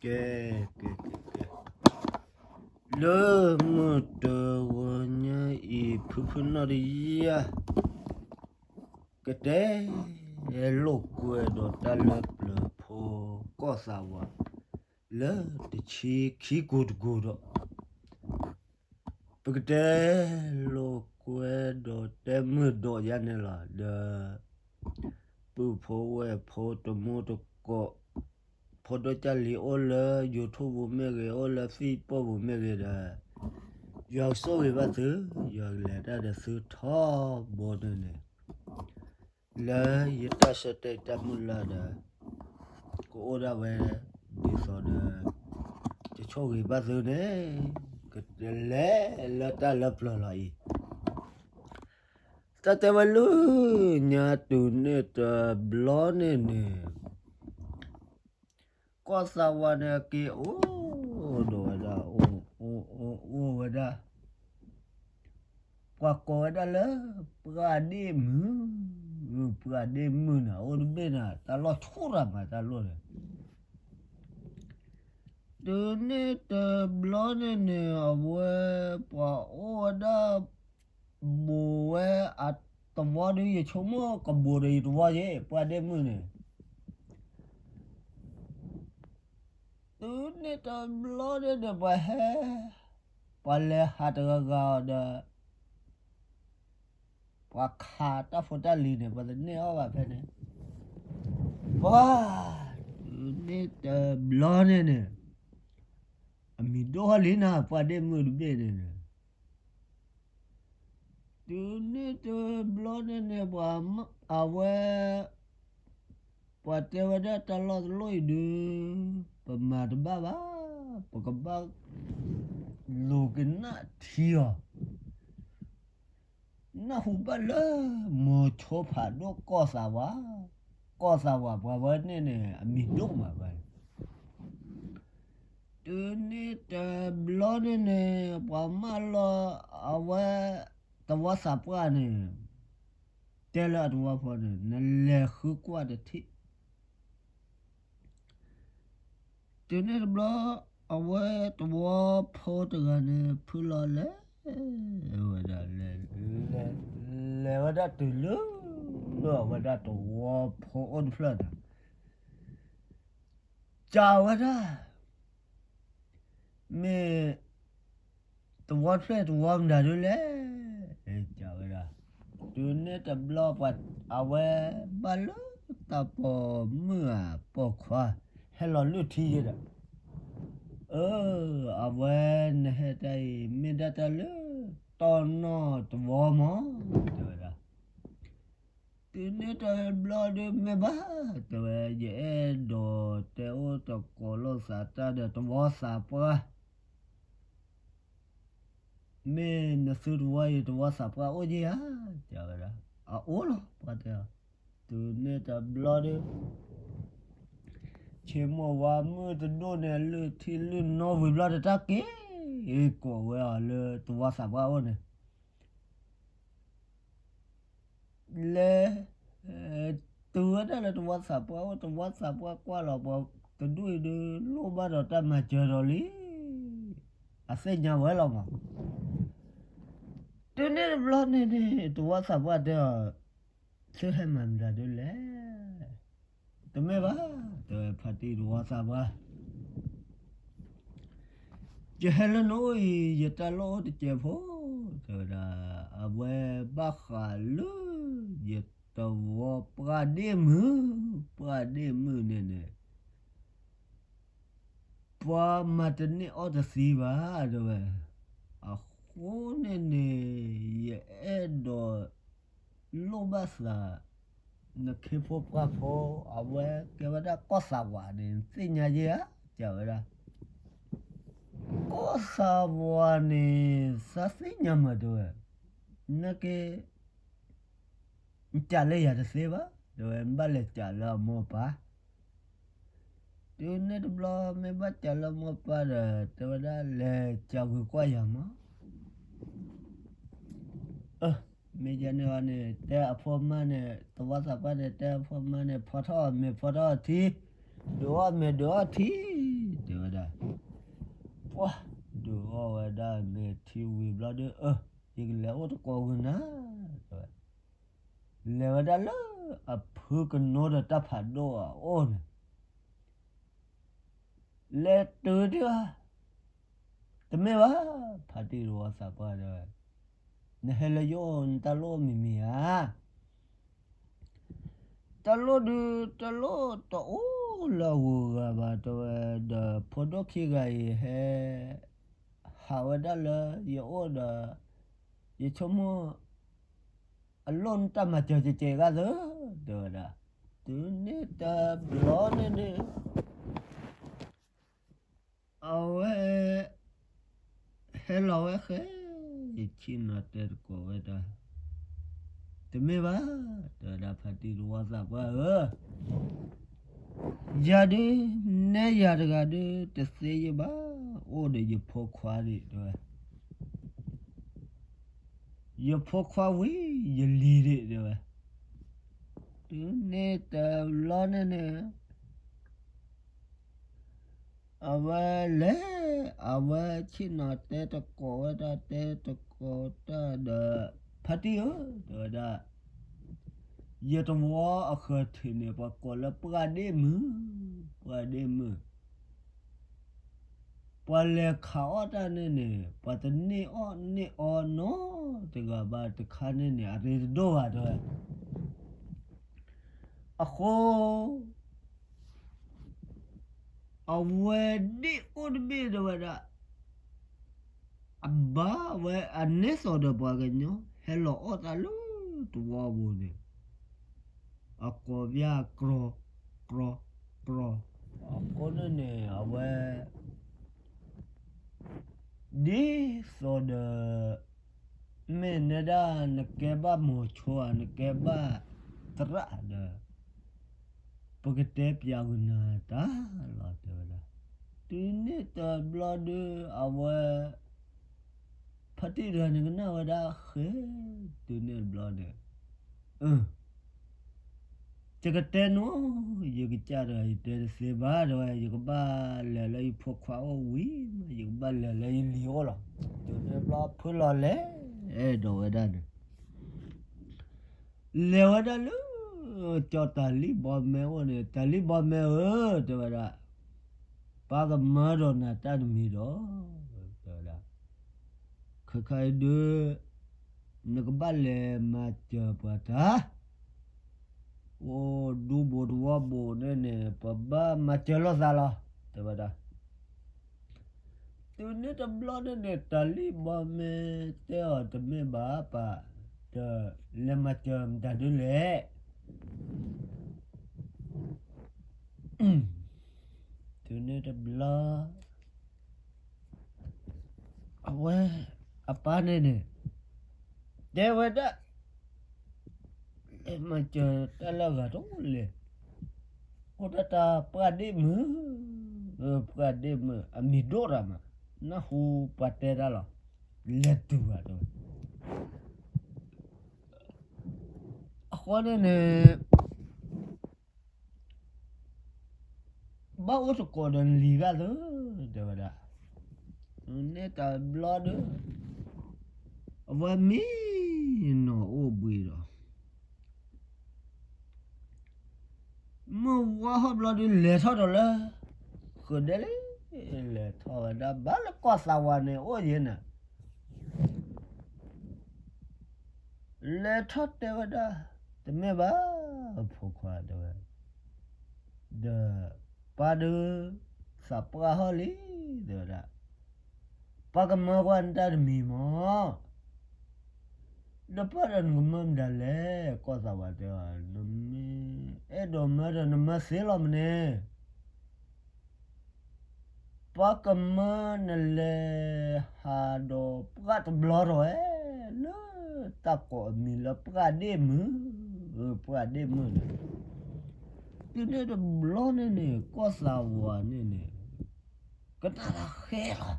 ကဲ, ကဲ, ကဲ, ကဲ, လၢမုၢ်တဂီၤညါအံၤ ဖုဖုနီၢ်တယၢ် ကတဲလိာ်ကွဲဒီးတၢ်လၢပျၢၤဖိကီၢ်သးဝး လၢတဆံခံကိာ်တကိာ်ဒီး ပကတဲလိာ်ကွဲဒီးတဲမုာ်ဒီးယါန့ၣ်လီၤ. ဒီး ပုၢ်ဖိဝဲၢ်ဖိတမူတကိး ဖိဒိၣ်ကၢ်လံၤအိၣ်လၢ YouTube ပူၤမ့ၢ်ဂ့ၤ အိၣ်လၢ Facebook ပူၤမ့ၢ်ဂ့ၤဒီး ယွၤကဆိၣ်ဂ့ၤဘၣ်သု, ယွၤကလဲၤတၢ်ဒီးသုထီဘိန့ၣ်န့ၣ် လၢယတၢ်ဆၢတဲာ်တၢ်မုၢ်လၢ်ဒီး ကအိၣ်ဒၣ်ဝဲဒ်သိးဒီး ယဆိၣ်ဂ့ၤဘၣ်သုန့ၣ် ကလဲၤလၢတၢ်လၢပျၢၤလီၤအံၤ တၢ်တဲဝဲလၢညါတုၤန့ၣ်တဘျီန့ၣ်န့ၣ် ကီၢ်သးဝးန့ၣ်က့ၤအိၣ်ဒီးဝဲဒၣ် အိၣ်ဝဲဒၣ် ပှၤကိးဝဲဒၣ်လၢ ပှၢ်ဒ့ၣ်မုၢ်, ပှၢ်ဒ့ၣ်မုၢ်န့ၣ် အအိၣ်တဘ့ၣ်န့ၣ် တၢ်လီၢ်ဆိၣ်တၢ်မးတၢ်လီၢ်န့ၣ် တုၤန့ၣ်တဘျီန့ၣ်န့ၣ် အဝဲ ပှၤအိၣ်ဝဲဒၣ် ဘူးဝဲအသဝီဒုး ယဆိကမိၣ်ကဘူးဒီးယသဝီယဲ ပှၢ်ဒ့ၣ်မုၢ်န့ၣ် တုၤန့ၣ်တဘျီန့ၣ်ဒီး ပှၤဟဲ ပှၤလဲၤဟးတဂၤဂၤအီၤဒီး ပှၤခးတၢ်ဖိတၢ်လံၤန့ၣ် ပှၤတန့ၢ်အီၣ်ဘၣ်ဖဲန့ၣ် ပှၤ တုၤန့ၣ်တဘျီန့ၣ်န့ၣ် အမံၤဒိၣ်လံနၤ ပှၢ်ဒ့ၣ်မုၢ်တဘ့ၣ်န့ၣ်န့ၣ် တုၤန့ၣ်တဘျီန့ၣ်န့ၣ် ပှၤ အဝဲ ပှၤတဲဝဲဒၣ်တၢ်လီၢ်တလီၢ်အံၤဒုး ပမၤတဘၣ်ဘၣ်, ပကဘၣ် လူၤကနၣ်ထံအီၤ နၢ်ဟူဘၣ်လၢ မိၤဆိဖးဒိၣ်ကီၢ်သးဝး, ကီၢ်သးဝးပှၤဝဲန့ၣ်န့ၣ် အမံၤဒိၣ်မးဝဲ တုၤန့ၣ်တဘျီန့ၣ်န့ၣ် ပှၤမၢလီၤ အဝဲ သဝီသးပှၢ်န့ၣ် တဲလၢအသဝီဖိန့ၣ် နလဲၤဃုကွၢ်တထံၣ် တုၤန့ၣ်တဘျီ အဝဲသဝီဖိတဂၤန့ၣ် ဖုလီၤလဲၤဝဲဒၣ် လဲၤ လဲၤ လဲၤဝဲဒၣ်တုၤလၢ အဝဲဒၣ်သဝီဖိအိၣ်တဖျၢၣ်န့ၣ် ကးဝဲဒၣ် မ့ၢ် သဝီတဖျၢၣ်သဝီမတၤဒ်လဲၣ် ကးဝဲဒၣ် တုၤန့ၣ်တဘျီပှၤ အဝဲဘၣ်လၢတၢ်ပိာ်မုၣ်ဧါပိာ်ခွါ ဟဲလီၤလုၢ်ထံယဲဒီး အၢ အဝဲနဟဲတၢ်အံၤ မ့ၢ်ဒၣ်တၢ်လၢ တီၢ်နီၢ်သဝီမး တဲဝဲဒၣ် တုၤန့ၣ်တဘျီဒုးမ့ၢ်ဘၣ် တဲဝဲ ယအဲၣ်ဒိးတဲအိၣ်တကိးလိာ်သးတၢ်ဒီးသဝီသးပှၢ် မ့ၢ်နသုတဝီအံၤ သဝီသးပှၢ်အိၣ်က့ဧါ တဲဝဲဒၣ် အအိၣ်လီၤ ပှၤတဲအီၤ တုၤန့ၣ်တဘျီဒုး ဆိကမိၣ်ဝဲမုၢ်တဒိၣ်န့ၣ် လုၢ်ထံလုၢ်နီၣ်ဝံၤဘျီတၢ်က့ၤ ကိးဝဲအီၤလၢသဝီသးပှၢ်အိၣ်န့ၣ် လဲၤ တုၤဝဲဒၣ်လၢသဝီသးပှၢ်အိၣ် သဝီသးပှၢ်ကွၢ်လီၤပှၤတဒူၣ်အံၤဒုး လိၣ်ဘၣ်ဒီးတၢ်မၤစၢၤဒီးလံ အသ့ၣ်ညါဝဲလီၤမး တုၤန့ၣ်တဘျီန့ၣ်န့ၣ် သဝီသးပှၢ်တဲအီၤ သုဟဲမၤမတၤဒ်လဲၣ် တမ့ၢ်ဘၣ် တဲဝဲဖါတံၢ်သဝီသးပှၢ် ယဟဲလၢနအိၣ်အံၤ ယတၢ်လိၣ်အိၣ်တစဲးဖိ တဲဝဲဒၣ် အဝဲဘၣ်ဃးလၢ ယသဝီပှၢ်ဒ့ၣ်မုၢ် ပှၢ်ဒ့ၣ်မုၢ်န့ၣ်န့ၣ် ပှၤမၤတန့ၢ်အီၣ်တသ့ဘၣ် တဲဝဲ အဃိန့ၣ်န့ၣ် ယအဲၣ်ဒိး လိၣ်ဘၣ်သး နခ့ဖိပှၢ်ဖိ အဝဲကဲဝဲဒၣ်ကီၢ်သးဝးန့ၣ် သ့ၣ်ညါယဲဧါ တဲဝဲဒၣ် ကီၢ်သးဝးန့ၣ် သးသ့ၣ်ညါမးတဲဝဲ နက့ နကးလၢယၤတသ့ဘၣ် တဲဝဲ နဘၣ်လဲၤကးလၢအမိၢ်ပၢ် တုၤန့ၣ်တဘျီ မ့ၢ်ဘၣ်ကးလၢမိၢ်ပၢ်ဒီး တဲဝဲဒၣ်လဲၤကးဂုာ်ကွၢ်ယၤမး မ့ၢ်ယဲန့ၣ်အီၤန့ၣ် တဲအဖိမါန့ၣ် သဝီသးပှၢ်န့ၣ် တဲအဖိမါန့ၣ် ဖီထီၣ်အီၤမ့ၤဖီထီၣ်အီၤထံ, ဒုးအီၣ်မ့ၤဒုးအီၣ်ထံ, တဲ ပှၤဒုးအီၣ်ဝဲဒၣ်မ့ၤထံဝံၤဘျီဒီး အၢ ယကလဲၤအိၣ်တကိးဂုာ်နၤ တဲဝဲ, လဲၤဝဲဒၣ်လၢအဖုကနိဒီးတၢ်ဖးဒိၣ်အအိၣ်န့ၣ် လဲၤတုၤဒံးဧါ, တမ့ၢ်ဘၣ်, ဖါတံၢ်တဝီသးပှၢ်တဲဝဲ, နဟဲလၢယအိၣ်နတၢ်လိၣ်မံၤမံၤဧါ, တၢ်လိၣ်ဒုး တၢ်လိၣ်တအိၣ်လၢအဂုၤအဂၤဘၣ် တဲဝဲ, ဒီးဖိဒိၣ်ခံဂၤအံၤဟဲ ဟးဝဲဒၣ်လၢယအိၣ်ဒီး ယဆိကမိၣ် အလိၣ်နတၢ်မၤစၢၤကဲကဲဂၤသၢ တဲဝဲဒၣ်, တုၤန့ၣ်တဘျီန့ၣ်န့ၣ် အဝဲ ဟဲလီၤဝဲဃဲ ယဆ့ၣ်နီၤတဲတကိးဝဲဒၣ်, တမ့ၢ်ဘၣ်, တဲဝဲဒၣ်ဖါတံၢ်တဝီသးပှၢ်ဧၢ, ယၤဒုး နဲယၤတဂၤဒုး တသ့ယဘၣ်, အိၣ်ဒီးယဖိခွါဒံး တဲဝဲ, ယဖိခွါဝံၤ ယလံၤဒံး တဲဝဲ, တုၤန့ၣ်တဘျီန့ၣ်န့ၣ် အဝဲလဲၤ အဝဲဆ့ၣ်နီၤတဲတကိးဝဲဒၣ် တဲတကိးတၢ်ဒီး ဖါတံၢ်ဧၢ တဲဝဲဒၣ်, ယတဝီအဃၢၤထံးန့ၣ် ပှၤကိးလၢပှၢ်ဒ့ၣ်မုၢ်, ပှၢ်ဒ့ၣ်မုၢ်, ပှၤလဲၤခးအီၣ်တၢ်န့ၣ်န့ၣ် ပှၤတန့ၢ်အီၣ်န့ၢ်အီနီတဂၤဘၣ်တခါန့ၣ်န့ၣ် အရ့တဒိၣ်ဘၣ် တဲဝဲ, အဃိ အဝဲဒ့ၣ်အိၣ်တဘ့ၣ် တဲဝဲဒၣ်, အဘၣ်ဝဲအန့ၢ်သိးဒီးပှၤကညီ ဟဲလီၤအီၣ်တၢ်လၢတဝီပူၤန့ၣ် အကိးပၠၣ်ကြီ ကြီ ကြီ, အဃိန့ၣ်န့ၣ် အဝဲ ဒ်သိးဒီး မ့ၢ်နဲဒၣ်နကဲဘၣ်မိၤဆိဧါ နကဲဘၣ်သရၣ်ဒီး ပကတဲပၠးဂုာ်နၤတၢ်လီၤ တဲဝဲဒၣ်, တုၤန့ၣ်တဘျီဒုး အဝဲ ဖါတံၢ်တဂၤန့ၣ်ကနၣ်ဝဲဒၣ်ဃဲ, တုၤန့ၣ်တဘျီန့ၣ် အၢ ယကတဲနီၤ, ယကစၢ်တဂၤ ယတဲတသ့ဘၣ် တဲဝဲ, ယကဘၣ်လဲၤလၢယဖိခွါအိၣ်ဝံၤမး ယကဘၣ်လဲၤလၢယလံၤအိၣ်လီၤ. တုၤန့ၣ်တဘျီဖုလီၤလဲၤဒီးဝဲဒၣ်န့ၣ် လဲၤဝဲဒၣ်လၢ ကၠီၤတၤလံၣ်ဘီမဲအိၣ်န့ၣ်, တၤလံၣ်ဘီမဲဧၢ တဲဝဲဒၣ်, ပၢ်ကမၢဒီးနၤတၢ်တမံၤဒီး တဲဝဲဒၣ်, ခဲခါအံၤဒုး နကဘၣ်လဲၤမၤစၢၤပှၤတၢ် အိၣ်ဒူဘိးတဝီဘိးန့ၣ်န့ၣ် ပဘၣ်မၤစၢၤလိာ်သးလီၤ တဲဝဲဒၣ်. တုၤန့ၣ်တဘျီန့ၣ်န့ၣ် တၤလံၣ်ဘီမဲတဲအီၤ တမ့ၢ်ဘၣ်ပၢ်, ဒီးလဲၤမၤစၢၤမတၤဒုလဲၣ်. တုၤန့ၣ်တဘျီ အဝဲ အပၢ်န့ၣ်န့ၣ် တဲဝဲဒၣ်, မၤစၢၤတၢ်လၢအဂၤတအိၣ်လဲၣ်, အိၣ်တၢ်တၢ်ပှၢ်ဒ့ၣ်မုၢ်, ပှၢ်ဒ့ၣ်မုၢ် အမံၤဒိၣ်တၢ်မး, နၢ်ဟူပှၤတဲတၢ်လီၤ, လဲၤတုၤဘၣ်တဲဝဲ. အဃိန့ၣ်န့ၣ် ဘၣ်အိၣ်သကိးဒီးလံၤဂၤသၢ တဲဝဲဒၣ်. န့ၣ်တဘျီဒီး အဝဲမံနီၤအိၣ်ဘှံးဒီး မုၢ်ဝါဟီၣ်ဘျီဒီး လဲၤထီၣ်ဒီးလၢ ဃုာ်ဒဲလံ, လဲၤထီၣ်ဝဲဒၣ် ဘၣ်လၢကီၢ်သးဝးန့ၣ်အိၣ်ယဲန့ၣ် လဲၤထီၣ်တဲဝဲဒၣ်, တမ့ၢ်ဘၣ်, ဖိခွါတဲဝဲ, ဒီးပၢ်ဒုး သးပှၢ်ဟီၣ်လံ, တဲဝဲဒၣ်, ပၢ်ကမၢကွၢ်နတၢ်တမံၤမး, ဒီးပၢ်ဒီးနကမၢမတၤလဲၣ်, ကီၢ်သးဝးတဲအီၤ, နမ့ၢ်အဲၣ်ဒိးမၢဒီးနမၢသ့လီၤမန့ၣ် ပှၤကမၢနလဲၤဟးဒီးပှၢ်တဘျီထီၣ်ဝဲ လၢတၢ်ကိးအမံၤလၢပှၢ်ဒ့ၣ်မုၢ်, ပှၢ်ဒ့ၣ်မုၢ်န့ၣ်, တုၤန့ၣ်တဘျီန့ၣ်န့ၣ် ကီၢ်သးဝးန့ၣ်န့ၣ် ကနၣ်တၢ်ဃဲလီၤ,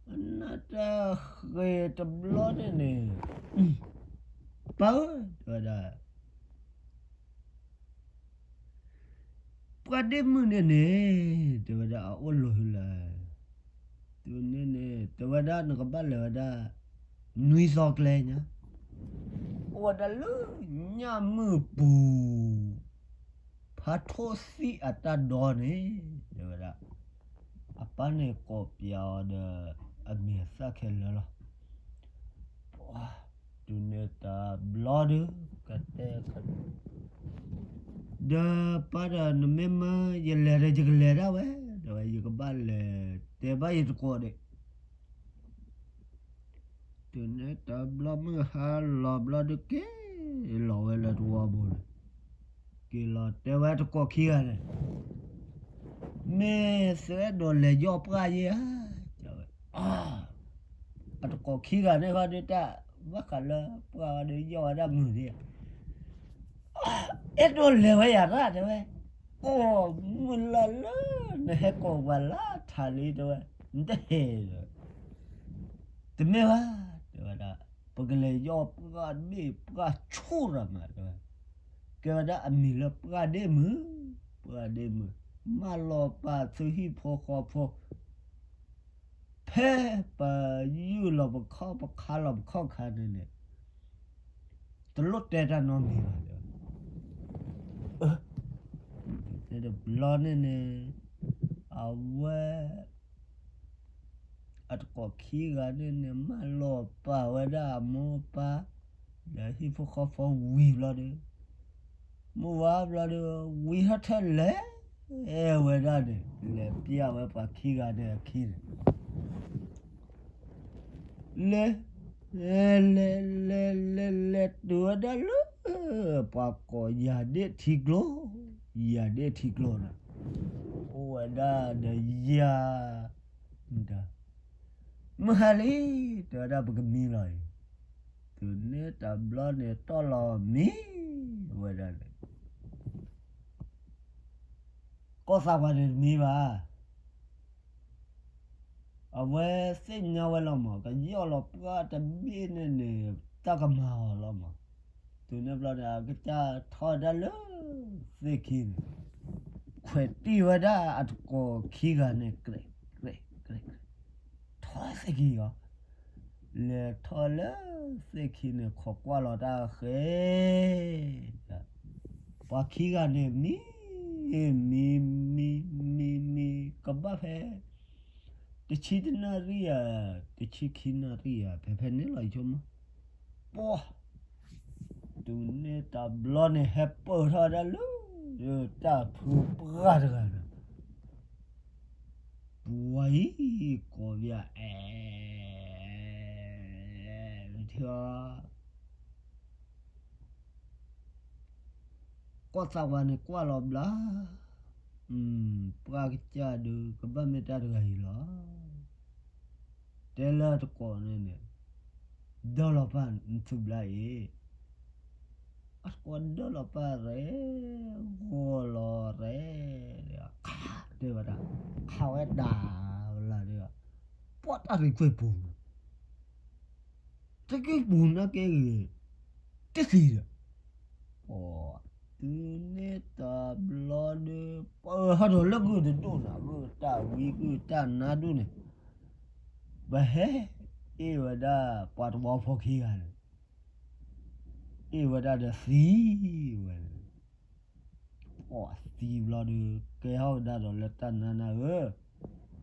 ကနၣ်တၢ်ဃဲတဘျီန့ၣ်န့ၣ်, ပၢ်ဧၢ တဲဝဲဒၣ် န ပှၢ်ဒ့ၣ်မုၣ်န့ၣ်န့ၣ် တဲဝဲဒၣ်အအိၣ်လီၤဟုလၢ်, တုၤန့ၣ်န့ၣ် တဲဝဲဒၣ်နကဘၣ်လဲၤဝဲဒၣ် နွံသီကျဲညါ, အိၣ်ဝဲဒၣ်လၢညၣ်မုၢ်ပူၤ ဖးထိၣ်သံၣ်အတၢ်ဒီန့ၣ် တဲဝဲဒၣ်, အပၢ်န့ၣ်ကိးပၠးအီၤဒီး အမံၤအသၣ်ခဲလၢာ်လီၤ. ပှၤ တုၤန့ၣ်တဘျီဒုး ကတဲ ဒီးပၢ်ဒီးနမ့ၢ်မၢယလဲၤဒီးယကလဲၤဒၣ်ဝဲ, ဒီးယကဘၣ်လဲၤတဲဘၣ်ယတကိးဒီး တုၤန့ၣ်တဘျီမုၢ်ဟါလီၤဘျီဒုးက့ၤလီၤဝဲလၢတဝီပူၤန့ၣ်, က့ၤလီၤတဲဝဲတကိးခံဂၤန့ၣ်, မ့ၢ်သုအဲၣ်ဒိးလဲၤယီၢ်ပှၢ်ယဲဧါ, တဲဝဲ, အတကိးခံဂၤန့ၣ်ဃီဒုးတၢ် ဘၣ်ဃးလၢပှၢ်ဝဲဒုးယီၢ်ဝဲဒၣ်မုာ်ဒံး အဲၣ်ဒိးလဲၤဝဲယၤတၢ်တဲဝဲ, အိၣ်မုၢ်လၢ်လၢ နဟဲကိးပှၤလၢထးလံတဲဝဲ, နတဟဲဒီး တမ့ၢ်ဘၣ်, တဲဝဲဒၣ်, ပကလဲၤယီၢ်ပှၢ်ဒ့ၣ်ပှၢ်ဆူၣ်ရမးတဲဝဲ, ကဲဝဲဒၣ်အမံၤလၢပှၢ်ဒ့ၣ်မုၣ်, ပှၢ်ဒ့ၣ်မုၣ်, မၢလီၤပာ်သုဟံၣ်ဖိဃီဖိ ဖဲပယူၢ်လီၤပခီၣ်ပခါလီၤပခီၣ်ခါန့ၣ်န့ၣ်, တလိၣ်တဲတၢ်နီတမံၤဘၣ်တဲဝဲ, တဘျီန့ၣ်န့ၣ်, အဝဲ အတကိးခံဂၤန့ၣ်န့ၣ် မၢလီၤပာ်ဝဲဒၣ်အမိၢ်အပၢ် ဒီးဟံၣ်ဖိဃီဖိဝံၤဘျီဒီး, မုၢ်ဝါဘျီဒီး ဝံၤထီၣ်ထဲလဲၤဝဲဒၣ်န့ၣ် လဲၤပျၢ်ဝဲပှၤခံဂၤန့ၣ်အခံန့ၣ် လဲၤ လဲၤ လဲၤ လဲၤ လဲၤတုၤဝဲဒၣ်လၢ ပှၤကိးယၤဒ့ၣ်ထံကျိ, ယၤဒ့ၣ်ထံကျိန့ၣ်, အိၣ်ဝဲဒၣ်ဒီးယၤ, မုၢ်ဟါလံ, တဲဝဲဒၣ်ပကမံလီၤအံၤ, တုၤန့ၣ်တဘျီန့ၣ်တီၢ်လီၤမံဝဲဒၣ်န့ၣ်, ကီၢ်သးပှၢ်န့ၣ်တမံဘၣ် အဝဲသ့ၣ်ညါဝဲလီၤမး ကယီၢ်လီၤပှၢ်တဘ့ၣ်န့ၣ်န့ၣ် တၢ်ကမၤအီၤလီၤမး, တုၤန့ၣ်ဘျီန့ၣ် အကစၢ်ထီၣ်ဝဲဒၣ်လၢသ့ၣ်ခံန့ၣ်, ခွဲးတံၢ်ဝဲဒၣ်အတကိးခံဂၤန့ၣ် ကြဲး ကြဲး ကြဲး ထီၣ်သ့ၣ်ခံအီၤ, လဲၤထီၣ်လၢသ့ၣ်ခံန့ၣ် ခိးကွၢ်လီၤတၢ်ဃဲၤ ပှၤခံဂၤန့ၣ် မံ မံ မံ မံ မံ ကဘၣ်ဖဲ တဆံတနၣ်ရံၣ်ဧါ, တဆံခံနၣ်ရံၣ်ဧါ ဖဲဖဲန့ၣ်လီၤ ယဆိကမိၣ်, ပှၤ တုၤန့ၣ်တဘျီန့ၣ် ဟဲပၢၢ်ထီၣ်ဝဲဒၣ်လၢ တၢ်ဖုပှၢ်တဂၤဒီး ပှၤအံၤ ကိးပၠး အဲ ထံအီၤ ကီၢ်သးပှၢ်န့ၣ်ကွၢ်လီၤဘျါ, ပှၢ်ကစၢ်ဒုး ကဘၣ်မ့ၢ်တၢ်တဂၤအံၤလီၤ. တဲလၢတကိးန့ၣ်န့ၣ်, ဒၢလီၤပၢ်နသူၣ်ဘျါအံၤ, အတကိးဒၢလီၤပၢ်ရဲ, ဂီၤလီၤရဲ, ခးတဲဝဲဒၣ်, ခးဝဲဒၣ်ဝဲလၢဒီး, ပှၤတၢ်ရံၣ်ကွဲၢ်ပူၤန့ၣ် တက့ၢ်ပူၤန့ၣ်က့ၢ်ဂ့ၤ, တသံဒီး, ပှၤ, တုၤန့ၣ်တဘျီဒီး ပၢၢ်ထီၣ်ဒီးလၢဂုၢ်တဒိၣ်န့ၣ် ဂုၢ်တၢ်ဝံဂုၢ်တၢ်နါဒိၣ်န့ၣ်, ပဟဲအ့ၣ်ဝဲဒၣ်ပှၤတဝီဖိခံဂၤန့ၣ်, အ့ၣ်ဝဲဒၣ်ဒီးသံဝဲန့ၣ် ပှၤသံဘျီဒီး ကဲထီၣ်ဝဲဒၣ်ဒီးလၢတၢ်နါနါဧၢ,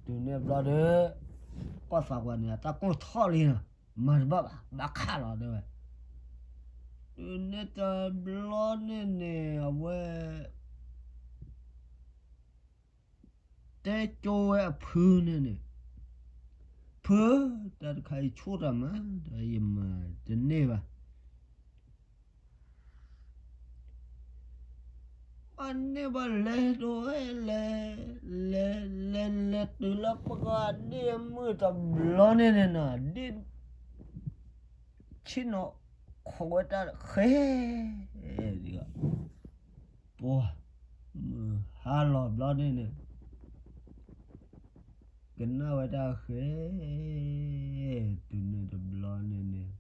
တုၤန့ၣ်ဘျီဒီး ကီၢ်သးပှၢ်န့ၣ် အတၢ်ကိၢ်ထီၣ်လံနီၤ, မၤတဘၣ်ဘၣ် ဘၣ်ခးလီၤတဲဝဲ, တုၤန့ၣ်တဘျီန့ၣ်န့ၣ် အဝဲ တဲကၠိဝဲအဖုန့ၣ်န့ၣ်, ဖု, တၢ်တခါအံၤဆိတၢ်မး ဒီးယမၤတန့ၢ်ဘၣ် ဘၣ်န့ၢ်ဘၣ်လဲၤဒိဝဲလဲၤ, လဲၤလဲၤလဲၤတုၤလၢပှၢ်ဒ့ၣ်မုၣ်တဘျီန့ၣ်န့ၣ်နီၤ, ဒ့ၣ် ဆ့ၣ်နီၤခိးဝဲတၢ်ဃဲၤ, ပှၤ, မုၢ်ဟါလီၤဘျီန့ၣ်န့ၣ် ကနၣ်ဝဲတၢ်ဃဲၤ, တုၤန့ၣ်တဘျီန့ၣ်န့ၣ်,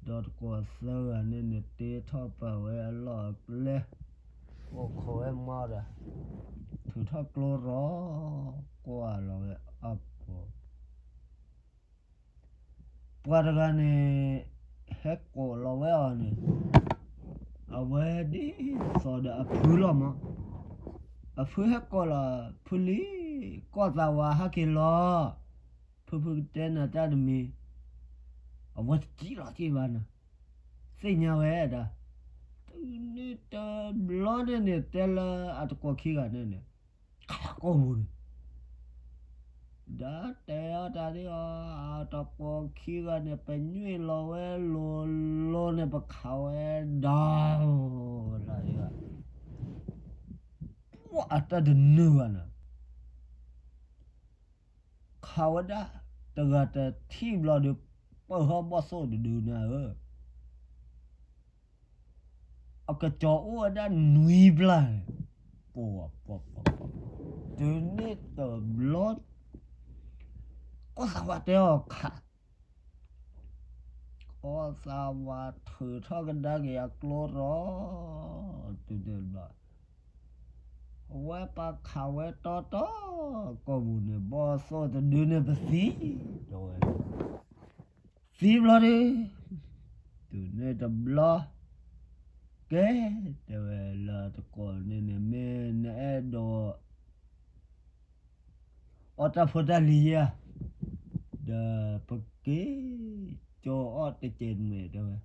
ဒီးတကိးသၢဂၤန့ၣ်န့ၣ် တ့ထီၣ်ပာ်ဝဲအလီၢ်အကျဲ, အိၣ်ခိးဝဲမီဒီး ထုးထီၣ်ကျိရီၤ ကွၢ်လီၤဝဲအပူၤ ပှၤတဂၤန့ၣ် ဟဲကိးလီၤဝဲအီၤန့ၣ်, အဝဲဒ်သိးဒီးအဖုလီၤမး, အဖုဟဲကိးလီၤ, ဖုလံ, ကီၢ်သးဝးဟဲက့ၤလီၤ, ဖုဖုကတဲနၤတၢ်တမံၤ, အဝဲတစံးလီၤက့ၤဘၣ်နၤ, သ့ၣ်ညါဝဲဒၣ်, တုၤန့ၣ်တဘျီန့ၣ်န့ၣ် တဲလၢအတကိးခံဂၤန့ၣ်န့ၣ်, ခးကိာ်ပူၤန့ၣ် ဒီးတဲအီၤတၢ်ဒ်အီၤ, အတကိးခံဂၤန့ၣ် ပညွံးလီၤဝဲလိၤလိၤန့ၣ် ပခးဝဲဒီးလီၤ, ပှၤအတၢ်တနုာ်ဘၣ်နၤ, ခးဝဲဒၣ်, တဂၤတထံၣ်ဘျီဒီး ပၢၢ်ဟီၣ်ဘီၣ်သိၣ်တဒုနၤဧၢ အကစီၤအိၣ်ဝဲဒၣ်နွံဘျီန့ၣ်, ပှၤပှၤပှၤပှၤ, တုၤန့ၣ်တဘျီ, ကီၢ်သးဝးတဲအီၤခး, ကီၢ်သးဝးထုးထီၣ်ကဒါက့ၤအကျိရီၤ, တုၤန့ၣ်တဘျီ, အဝဲပှၤခးဝဲတီတီ, ကိာ်ပူၤန့ၣ် ဘီၣ်သိၣ်တဒုန့ၣ်ပသံ, တဲဝဲ သံဘျီဒီး, တုၤန့ၣ်တဘျီ, ကဲ, တဲဝဲလၢတကိးန့ၣ်န့ၣ် မ့ၢ်နအဲၣ်ဒိး အီၣ်တၢ်ဖိတၢ်လံၤယါ, ဒီးပက့ၤကၠီအီၣ်တကဲးမဲာ်တဲဝဲ,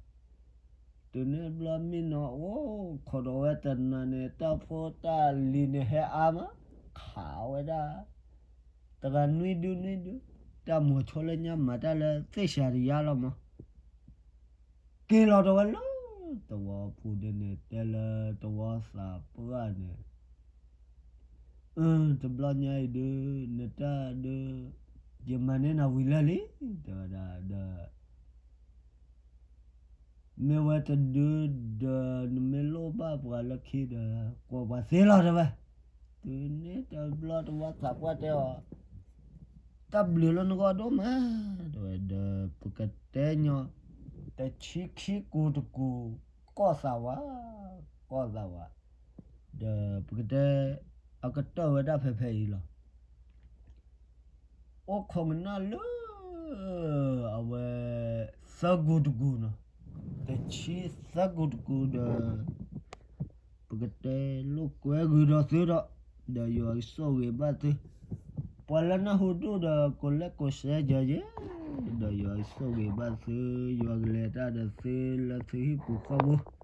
တုၤန့ၣ်တဘျီမ့ၢ်နီၤအိၣ်ခိးဒီးဝဲတနၤန့ၣ် တၢ်ဖိတၢ်လံၤန့ၣ်ဟဲအါမး, ခးဝဲဒၣ် တဂၤနွံဒုနွံဒု, တၢ်မိၤဆိလၢညါမၤတၢ်လၢသ့ၣ်စၤတယါလီၤမး, က့ၤလီၤတဝဲလၢ သဝီပူၤန့ၣ်န့ၣ် တဲလၢသဝီသးပှၢ်န့ၣ်, အၢ တဘျီညါအံၤဒုး နတၢ်ဒုး ယမၤန့ၢ်နၤဝံၤလၢာ်လံ တဲဝဲဒၣ်ဒီး မ့ၢ်ဝဲတဒုဒီး နမ့ၢ်လိၣ်ဘၣ်ပှၤလၢခံဒီး ကိးပှၤသ့လီၤတဲဝဲ, တုၤန့ၣ်တဘျီသဝီသးပှၢ်တဲအီၤ, တၢ်ဘျုးလၢနဂီၢ်ဒိၣ်မး တဲဝဲဒီး ပကတဲညီ တဆံခံကူတကူ ကီၢ်သးဝး, ကီၢ်သးဝး, ဒီးပကတဲ အကတၢၢ်ဝဲဒၣ်ဖဲဖဲအံၤလီၤ. အိၣ်ခိးကနၣ်လၢ အဝဲ သၢကူတကူနီၤ, တဆံသၢကူတကူဒီး ပကတဲလိာ်ကွဲဂုာ်ဒီးသုဒီး, ဒီးယွၤကဆိၣ်ဂ့ၤဘၣ်သု, ပှၤလၢနၢ်ဟူဒိၣ်ဒီး ကိးလဲၣ်ကိးစဲ ယဲယဲ, ဒီးယွၤကဆိၣ်ဂ့ၤဘၣ်သု, ယွၤကလဲၤတၢ်ဒီးသုလၢသုဟံၣ်ပူၤဃီပူၤ